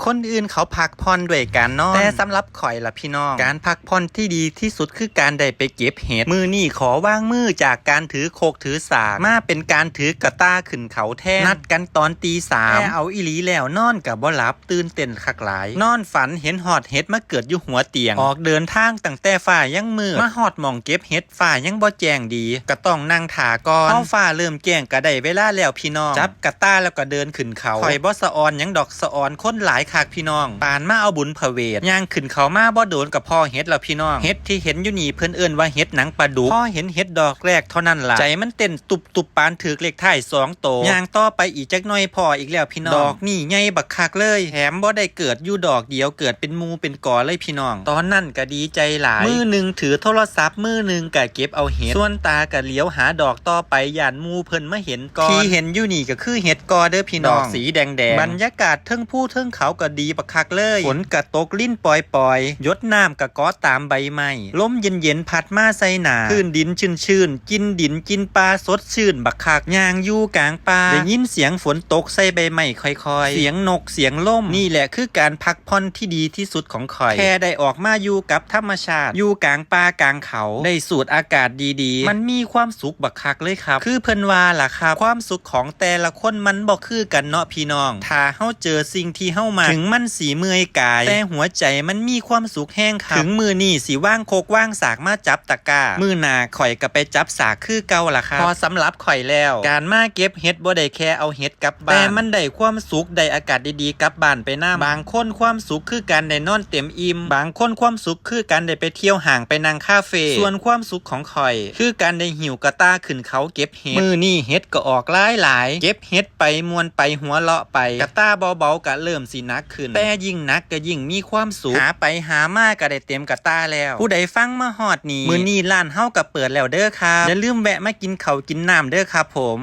ຄົນອື່ນເຂົາພັກຜ່ອນດ້ວຍການນອນ ແຕ່ສຳລັບຂ້ອຍລະພີ່ນ້ອງ ການພັກຜ່ອນທີ່ດີທີ່ສຸດຄືການໄດ້ໄປເກັບເຫັດ. ມື້ນີ້ຂໍວາງມືຈາກການຖືຄົກຖືສາກ ມາເປັນການຖືກະຕ່າຂຶ້ນເຂົາແທນ. ນັດກັນຕອນຕີສາມ ແຕ່ເອົາອີ່ຫຼີແລ້ວນອນກະບໍ່ຫຼັບ ຕື່ນເຕັ້ນຄັກຫຼາຍ ນອນຝັນເຫັນຮອດເຫັດມາເກີດຢູ່ຫົວຕຽງ. ອອກເດີນທາງຕັ້ງແຕ່ຟ້າຍັງມືດ ມາຮອດໝ່ອງເກັບເຫັດ ຟ້າຍັງບໍ່ແຈ້ງດີ ກະຕ້ອງນັ່ງຖ້າກ່ອນ. ພໍຟ້າເລີ່ມແຈ້ງກະໄດ້ເວລາແລ້ວພີ່ນ້ອງ ຈັບກະຕ່າແລ້ວກະເດີນຂຶ້ນເຂົາ. ຂ້ອຍບໍ່ສະອອນຫຍັງດອກ ສະອອນຄົນຫຼາຍຄັກພີ່ນ້ອງ ປານມາເອົາບຸນພະເວດ. ຍ່າງຂຶ້ນເຂົາມາບໍ່ໂດນກະພໍ້ເຫັດແລ້ວພີ່ນ້ອງ ເຫັດທີ່ເຫັນຢູ່ນີ້ເພິ່ນເອີ້ນວ່າເຫັດໜັງປາດຸກ. ພໍເຫັນເຫັດດອກແລກເທົ່ານັ້ນລະ ໃຈມັນເຕັ້ນຕຸບໆ ປານຖືກເລກທ້າຍສອງໂຕ. ຍ່າງຕໍ່ໄປອີກຈັກໜ້ອຍພໍ້ອີກແລ້ວພີ່ນ້ອງ ດອກນີ້ໃຫຍ່ບັກຄັກເລີຍ ແຖມບໍ່ໄດ້ເກີດຢູ່ດອກດຽວ ເກີດເປັນໝູ່ເປັນກໍເລີຍພີ່ນ້ອງ. ຕອນນັ້ນກະດີໃຈຫຼາຍ ມືໜຶ່ງຖືໂທລະສັບ ມືໜຶ່ງກະເກັບເອົາເຫັດ ສ່ວນຕາກະຫຼຽວຫາດອກຕໍ່ໄປ ຢ້ານໝູ່ເພິ່ນມາເຫັນກ່ອນ. ທີ່ເຫັນຢູ່ນີ້ກະຄືເຫັດກໍເດີພີ່ນ້ອງ ດອກສີແດງໆ. ບັນຍາກາດເທິງພູເທິງເຂົາກະດີບັກຄັກເລີຍ ຝົນກະຕົກລິນປອຍໆ ຢົດນ້ຳກະເກາະຕາມໃບໄມ້ ລົມເຢັນໆພັດມາໃສ່ໜ້າ ພື້ນດິນຊື່ນໆ ກິ່ນດິນກິ່ນປ່າສົດຊື່ນບັກຄັກ. ຍ່າງຢູ່ກາງປ່າ ໄດ້ຍິນສຽງຝົນຕົກໃສ່ໃບໄມ້ຄ່ອຍໆ ສຽງນົກສຽງລົມ. ນີ້ແຫຼະຄືການພັກຜ່ອນທີ່ດີທີ່ສຸດຂອງຂ້ອຍ ແຄ່ໄດ້ອອກມາຢູ່ກັບທຳມະຊາດ ຢູ່ກາງປ່າກາງເຂົາ ໄດ້ສູດອາກາດດີໆ ມັນມີຄວາມສຸກບັກຄັກເລີຍຄັບ. ຄືເພິ່ນວ່າລະຄັບ ຄວາມສຸກຂອງແຕ່ລະຄົນມັນບໍ່ຄືກັນເນາະພີ່ນ້ອງ ຖ້າເຮົາເຈີສິ່ງທີ່ເຮົາມັກ ເຖິງມັນຊິເມື່ອຍກາຍ ແຕ່ຫົວໃຈມັນມີຄວາມສຸກແຮງຄັບ. ເຖິງມື້ນີ້ຊິວາງຄົກວາງສາກມາຈັບຕະກ້າ ມື້ໜ້າຂ້ອຍກະໄປຈັບສາກຄືເກົ່າລະຄັບ. ເພາະສຳລັບຂ້ອຍແລ້ວ ການມາເກັບເຫັດບໍ່ໄດ້ແຄ່ເອົາເຫັດກັບບ້ານ ແຕ່ມັນໄດ້ຄວາມສຸກ ໄດ້ອາກາດດີໆກັບບ້ານໄປນຳ. ບາງຄົນຄວາມສຸກຄືການໄດ້ນອນເຕັມອີ່ມ ບາງຄົນຄວາມສຸກຄືການໄດ້ໄປທ່ຽວຫ້າງ ໄປນັ່ງຄາເຟ ສ່ວນຄວາມສຸກຂອງຂ້ອຍ ຄືການໄດ້ຫິ້ວກະຕ່າຂຶ້ນເຂົາເກັບ ເຫັດ. ມື້ນີ້ເຫັດກໍອອກຫຼາຍໆ ເກັບເຫັດໄປ ມ່ວນໄປ ຫົວເລາະໄປ ກະຕ່າເບົາໆກະເລີ່ມຊິໜັກຂຶ້ນ ແຕ່ຍິ່ງໜັກກະຍິ່ງມີຄວາມສຸກ ຫາໄປຫາມາກະໄດ້ເຕັມກະຕ່າແລ້ວ. ຜູ້ໃດຟັງມາຮອດນີ້ ມື້ນີ້ຮ້ານເຮົາກະເປີດແລ້ວເດີຄັບ ຢ່າລືມແວະມາກິນເຂົ້າກິນນ້ຳເດີຄັບຜົມ.